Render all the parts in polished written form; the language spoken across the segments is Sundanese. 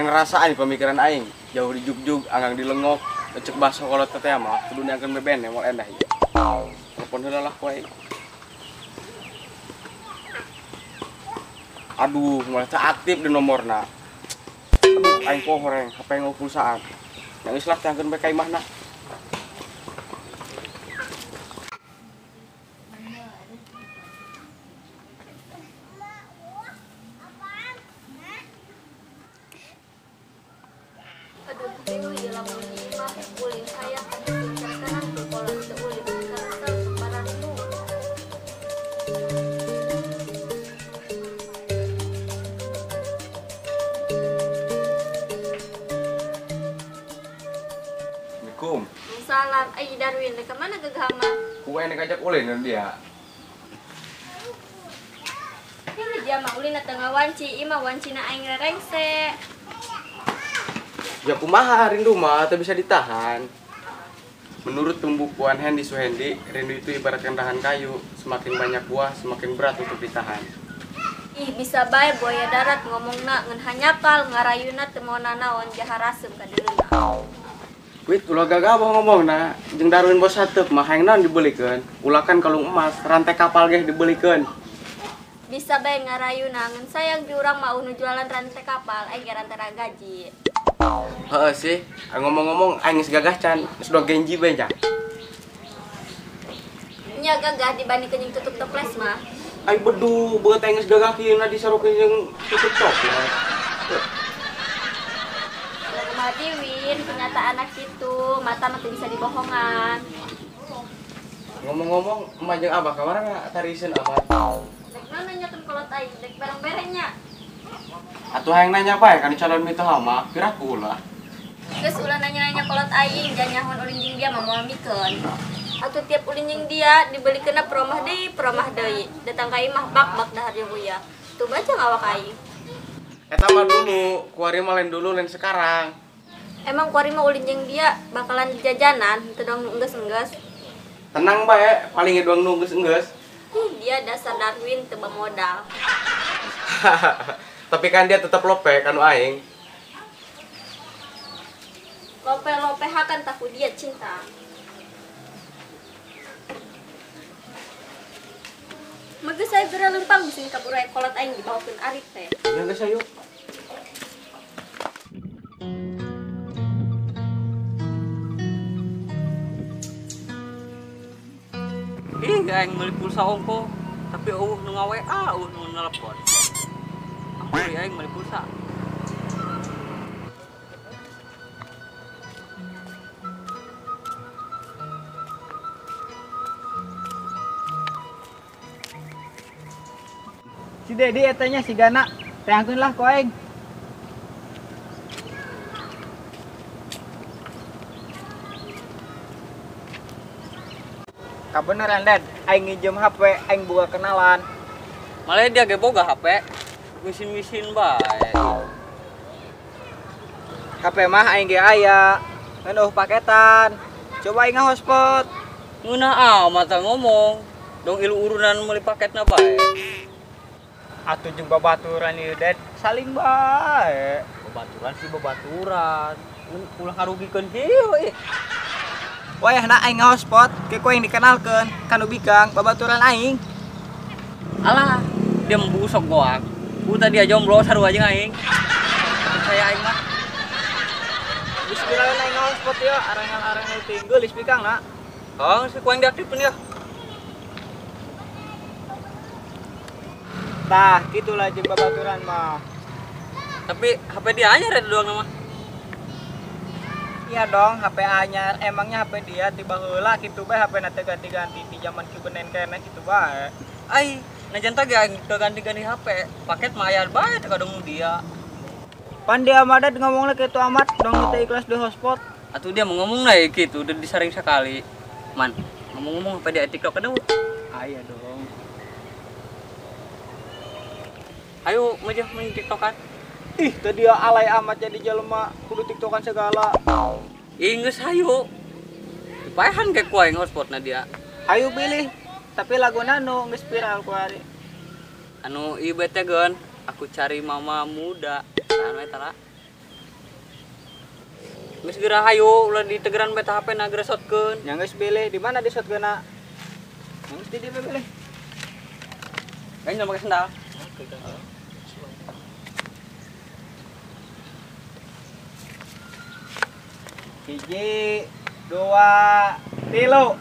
Aing ngerasaan di pemikiran aing, jauh di jugjug, anggang di lengok, cek baso kalau teteh mah kudu neangkeun bebene moal endah ieu. Telepon heula lah ku aing. Aduh, malah teu aktif di nomorna. Aduh, aing pohoreng, HP ngeuh pulsaan. Yang geus lah teangkeun bae ka imahna. Aduh, bingung ieu lamun di imah ulin hayang kanan teu kolot teu ulin karesep pararibu. Assalamualaikum. Salam, ai Darwin, ka mana gagah mah? Ku aing ngajak ulin dia. Ini dia mah ulin teu ngawanci, ieu mah wancina aing rerengse. Ya kumaha rindu mah teu bisa ditahan. Menurut pembukuan Hendy Suhendi, rindu itu ibaratkan dahan kayu, semakin banyak buah semakin berat untuk ditahan. Ih bisa bae buaya darat ngomongna ngan hanyapal ngarayuna teu mau nanaon jaharasem ka deuleuna. Wit ulah gagabah ngomongna, jeung Darwin bos hateup mah hayang naon dibelikeun, ulakan kalung emas, rantai kapal ge dibelikeun. Bisa bae ngarayuna ngan sayang jurang mah nu jualan rantai kapal aing ge rantai gaji. Heeh sih, ngomong-ngomong aing geus gagah can, geus dua genji bae nya. Nya gagah dibandingkeun jeung tutup toples mah. Ai bedu, beut aing geus gagah kieu na disarukeun jeung tutup toples. Kumaha Win, kenyataan anak kitu, mata mah teu bisa dibohongan. Ngomong-ngomong, emak jeung abah kamari tariseun amat. Dek naon nanyakeun kolot aing, dek barang bere nya. Atuh hayang nanya bae kan calon mitoha mah, piraku ulah. Geus ulah nanya-nanya kolot aing, jangan ulin jeung dia mah moal mikeun. Atuh tiap ulin jeung dia dibelikeunna promah deui. Datang ka imah bak-bak dahar jeung uyah. Tuh baca ngawak aing. Eta mah dulu, kuari mah lain dulu lain sekarang. Emang kuari mah ulin jeung dia bakalan jajanan, teu dong nu enggeus-enggeus. Tenang bae, paling doang nu enggeus-enggeus. Dia dasar Darwin teu bamodal. Tapi kan dia tetap lope kanu aing. Lope-lope hakan taku dia cinta. Maka saya geura lempang bising kabur aya kolot aing dibawakeun arit teh. Ya geus ayo. Ih, aing meuli pulsa ongko, tapi eueuh nu nga-WA, eueuh nu nelepon. Ampun aing meuli pulsa. Si Dedi etanya si Gana, teangkeun lah ku aing. Kabeneran Ded, aing nginjem HP, aing boga kenalan. Malah dia ge boga HP, misin-misin bae. HP mah aing ge aya, ngan eueuh paketan. Coba aing hotspot. Ngeunah amat ngomong, dong ilu urunan meuli paketna bae. Atuh jeung babaturan ieu Ded, saling bae. Babaturan sih babaturan, ulah ngarugikeun kieu ih. Wayahna aing hotspot, ke ku aing dikenalkeun kanu bikang babaturan aing. Alah, dia membusok goak. Ku tadi jomblo sarua jeung aing. Percaya aing mah. Geus kiraeun aing hotspot ieu, arangan-arangan tinggal geus bikang na. Oh, si ku aing diaktifkeun ya. Tah, gitulah jeung babaturan mah. Tapi HP dia anyar eta doang mah. Iya dong, HP anyar. Emangnya HP dia tiba heula kitu bae HP na teu ganti-ganti di zaman kieu benen keneh kitu bae. Ai, najan teh ge teu ganti-ganti HP, paket mah aya bae teu kadung dia. Pan dia mah Dad ngomongna kitu amat, dong teu ikhlas di hotspot. Atuh dia mau ngomongna ya kitu, udah disaring sekali. Man, ngomong-ngomong HP dia TikTok ada. Aya dong. Ayo maju main TikTokan. Ih, tadi dia alay amat jadi jelema, kudu TikTokan segala. Ih, geus hayu. Dipaehan ke ku aing hotspotna dia. Hayu pilih, tapi laguna nu geus viral ku ari. Anu ieu bete geun, aku cari mama muda. Anu eta lah. Geus geura hayu ulah ditegeran bae tah HP na gresotkeun. Nya geus bilih di mana disotkeunna? Geus di dieu bilih. Aing make sendal. Hiji, dua, tilu.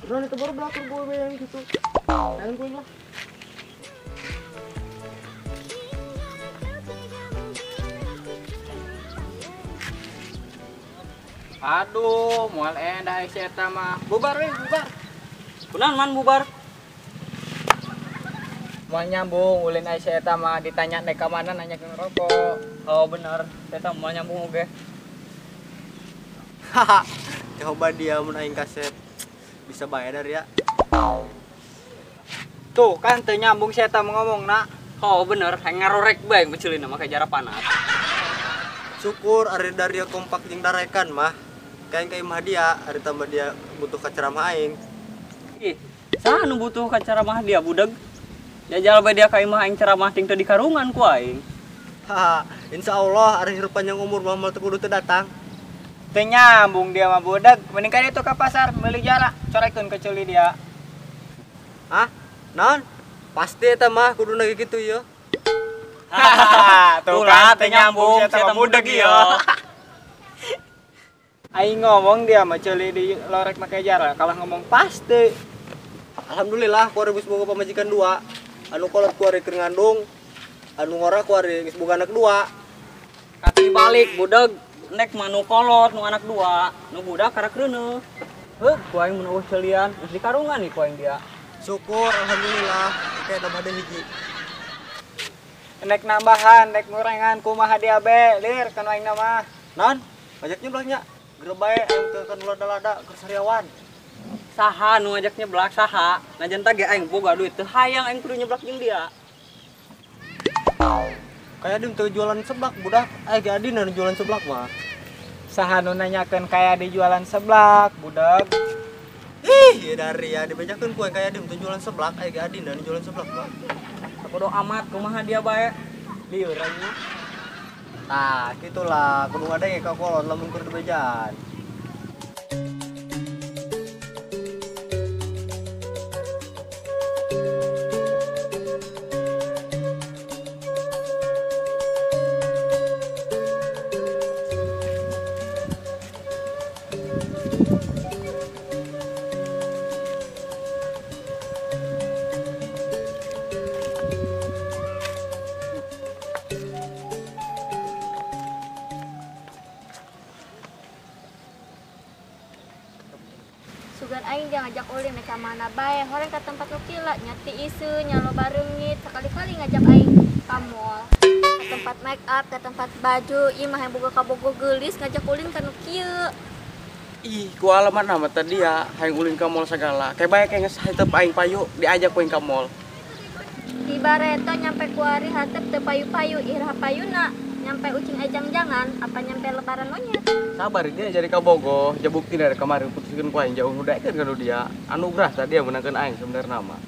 Udah itu baru belakang gue yang gitu. Jangan gue lah. Aduh, moal endah si eta mah. Bubar we, bubar. Kunaon man bubar? Moal nyambung ulin ai si eta mah ditanya nek ka mana nanya ke ngerokok. Oh bener, eta moal nyambung oge. Haha. Coba dia mun aing kaset. Bisa bayar dari ya. Tuh kan teu nyambung si eta ngomong na. Oh bener, hayang ngarorek bae meceulina make jara panas. Syukur ari Daria kompak jeung darekan mah. Kayak ka imah dia, ari tambah dia butuh ka ceramah aing. Ih, saha nu butuh ka ceramah dia budeg? Jajal bae dia ka imah aing ceramah ting teu dikarungan ku aing. Haha, insyaallah ari hirup panjang umur mah moal teu kudu teu datang. Teu nyambung dia mah budeg, mending ka ditu ka pasar meuli jara, corekeun ke ceuli dia. Hah? Naon? Pasti eta mah kudu nage kitu ieu. Hahaha, tuh kan teu nyambung sia mah budeg ieu. Aing ngomong dia mah ceuli di lorek make jara, kalah ngomong pasti. Alhamdulillah kuari geus boga pamajikan dua. Anu kolot kuari keur ngandung, anu ngora kuari geus boga anak dua. Kaki balik budeg, nek mah nu kolot nu anak dua, nu budak karak reuneuh. Heuh, ku aing mun eueuh ceulian, geus dikarungan nih ku aing dia. Syukur alhamdulillah, kayak tambah deui hiji. Nek nambahan, nek ngurangan kumaha dia be, lir kan aing mah. Naon? Ngajak nyeblaknya. Geura bae aing teu kan lada-lada keur sariawan. Saha nu ngajak nyeblak saha? Najan teh ge aing boga duit teu hayang aing kudu nyeblak jeung dia. Kayak dia teu jualan seblak budak, aya ge adina nu jualan seblak mah. Saha nu nanyakeun kaya di jualan seblak, budak. Ih, ya dari ya dibejakeun ku aing kaya dia teu jualan seblak, aya ge adina nu jualan seblak mah. Sabodo amat kumaha dia bae. Lieur aing mah. Tah, gitulah kudu ngadenge ka kolot lamun keur dibejaan. Sugan aing jangan ngajak ulin ka mana bae, horeng ka tempat nu kila, nyati iseun, nyalo bareungit, sakali-kali ngajak aing ka mall. Ka tempat make up, ka tempat baju, ieu mah hayang boga kabogoh geulis ngajak ulin ka nu kieu. Ih, ku alaman mah tadi ya, hayang ulin ka mall sagala. Kayak bae kayak geus hateup aing payu, diajak ku aing ka mall. Di bareto nyampe kuari hateup teu payu-payu, iraha payuna. Nyampe ucing ejang-jangan, apa nyampe lebaran monyet. Sabar dia jadi kabogoh, ja bukti dari kemarin putuskeun ku aing jauh nu daekeun ka nu dia. Anugerah tadi dia menangkeun aing sebenarnya mah.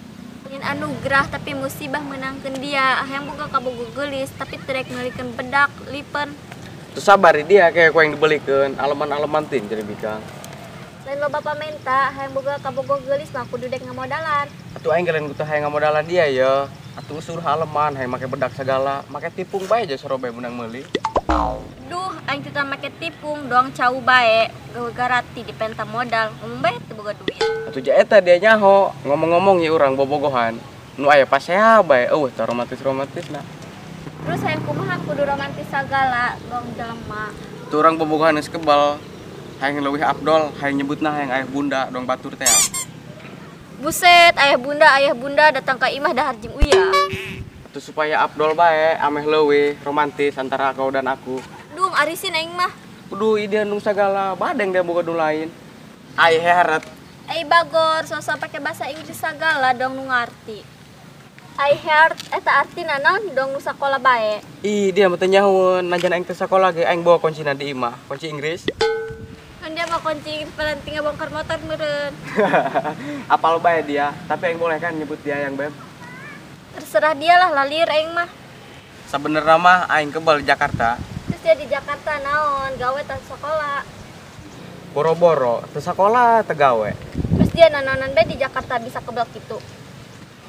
Ingin anugerah tapi musibah menangkeun dia. Hayang boga kabogoh geulis tapi teu rek meulikeun bedak, lipen. Terus sabar dia kayak ku aing dibelikeun, aleman-aleman tin jadi bikang. Lain loba pamenta, hayang boga kabogoh geulis mah kudu dek ngamodalan. Atuh aing lain kudu hayang ngamodalan dia ya. Atuh suruh aleman hayang make bedak segala, make tipung bae aja soro bae menang meuli. Duh, aing teu make tipung, doang cau bae, gawe garati dipenta modal, ngomong bae teu boga duit. Atuh ja eta dia nyaho, ngomong-ngomong ye urang bobogohan. Nu aya pasea bae, eueuh teh romantis-romantisna. Terus hayang kumaha kudu romantis sagala, gong jelema. Tuh urang bobogohan geus kebal, hayang leuwih afdol, hayang nyebutna hayang ayah bunda dong batur teh. Buset, ayah bunda datang ke imah dahar jeung uya. Atuh supaya afdol bae, ameh leuwih romantis antara kau dan aku. Dung arisin aing mah. Kudu ide nu sagala, badeng dia boga nu lain. I heart. Ai bagor, sosok pakai bahasa Inggris sagala dong nu ngarti. I heart eta artina naon dong nu sakola bae. Ih, dia mah teu nyahoeun, najan aing teu sakola ge aing bawa kuncina di imah, kunci Inggris. Kan dia ngakunci paranti ngabongkar motor meureun. Apal bae dia, tapi aing boleh kan nyebut dia yang beb. Terserah dia lah, lalir aing mah. Sebenerna mah aing kebal di Jakarta. Terus dia di Jakarta naon, gawe teu sekolah. Boro-boro, teu sekolah teu gawe. Terus dia nanaonan bae di Jakarta bisa kebal kitu.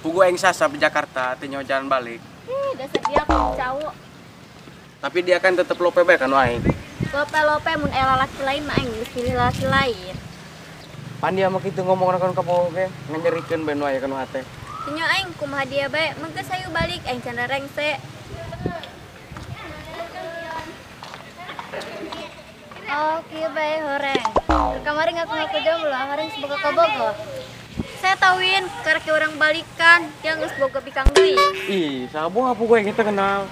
Pugu aing sasap di Jakarta, teu nyaho jalan balik. Ih, dasar dia kacau. Tapi dia kan tetep lope bae kan aing. Lope-lope mun aya lalaki lain mah aing geus milih lalaki lain. Pan dia mah kitu ngomongna kan ka bogo ge, nganyerikeun bae nu aya kana hate. Teu aing kumaha dia bae, mun geus hayu balik aing can rengse. Oh, kieu bae horeng. Kamari ngaku-ngaku jomblo, horeng semoga kabogoh. Saya tauin karek urang balikan, dia geus boga bikang deui. Ih, saha pugu aing teu kenal.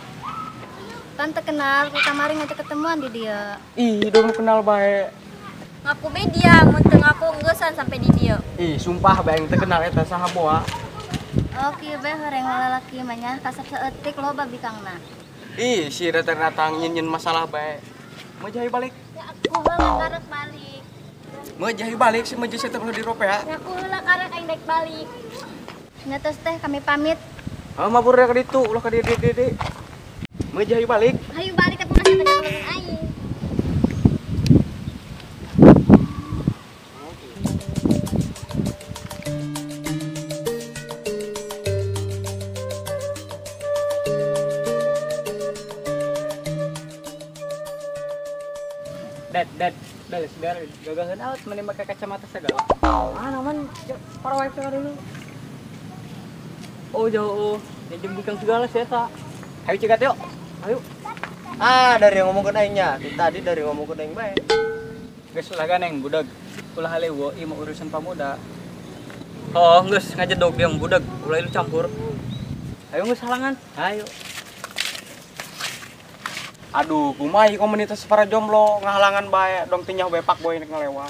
Pan teu kenal, ku kamari ngajak ketemuan di dia. Ih, dong kenal bae. Ngaku bae dia, mun teu ngaku engeusan sampai di dieu. Ih, sumpah bae aing teu kenal eta saha boa. Oh, kieu bae horeng lalaki mah nya kasep saeutik loba bikangna. Ih, si datang nyin masalah bae. Mau jahi balik. Ngaku heula karek balik. Mau jahi balik si meja saya perlu dirope ya. Ngaku heula karek aing daek balik. Nya tos teh kami pamit. Ah, mabur ka ditu, ulah ka dieu dieu. Mau jahi balik. Hayu balik tapi masih tanya temen aing. Dad, dad, dad, gagahan out meni make kacamata segala. Ah, naman para wae teh dulu. Oh, jauh. Jeung bikang segala sih eta. Hayu cegat yuk. Ayo. Ah, dari yang ngomongkeun aing nya. Tadi dari ngomongkeun aing bae. Geus ulah ganeng budak. Ulah halewo ieu mah urusan pamuda. Oh, geus ngajedog dia budak, ulah ilu campur. Ayo geus halangan. Ayo. Aduh, kumaha komunitas para jomblo ngahalangan bae dong teu nyaho bae pak boy nek ngalewat.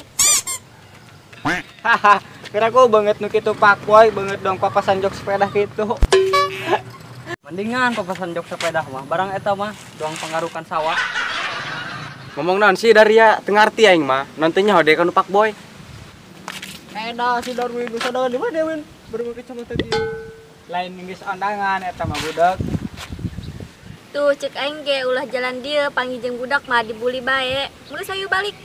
Haha, kira ku banget nu kitu pak boy, banget dong papasan jok sepeda kitu. Mendingan papasan jok sepeda mah, barang eta mah doang pengarukan sawah. Ngomong naon sih Daria, teu ngarti aing mah. Naon teu nyaho deui ka nu pak boy. Edah si Darwin geus undangan di mana Win? Baru kacamata kieu. Lain geus undangan eta mah budak. Tuh cek aing ge ulah jalan dieu panggih jeung budak mah dibuli bae. Geus hayu balik.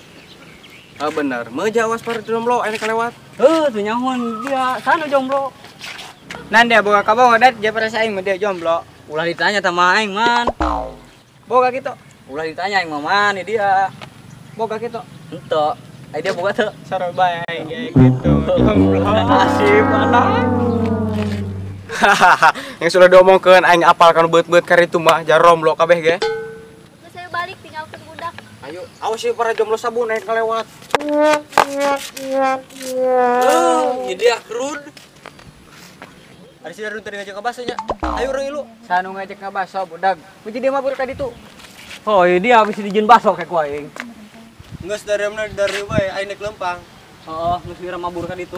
Ah bener, meja awas para jomblo aing kalewat. Heuh, teu nyahoan dia, sana jomblo. Nan dia boga kabogoh dat, dia perasa aing mah dia jomblo. Ulah ditanya sama aing man. Boga kitu. Ulah ditanya aing mah man, ini dia. Boga kitu. Henteu. Ai dia boga teu. Saro bae aing ge kitu. Jomblo. Asip anak. Hahaha, yang sudah diomongkeun aing apal kan beut-beut karitu mah jaromblo kabeh ge. Geus hayu balik tinggalkeun budak. Ayo, awas sih para jomblo sabun aing kalewat. Heuh, dia kerud. Ada si Darwin tadi ngajak ngabaso nya. Ayo urang ilu. Sanu ngajak ngabaso budak. Muji dia mabur ka ditu. Oh, dia habis dijieun baso kayak ku aing. Geus dari mana dari bae aing nek lempang. Heeh, geus mira mabur ka ditu.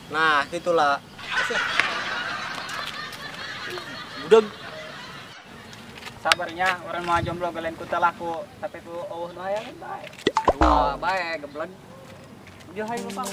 Nah, gitulah. Budak. Sabarnya orang mah jomblo galen ku teu laku, tapi ku eueuh nu hayang bae. Wah, bae geblek. Dia hayu lempang.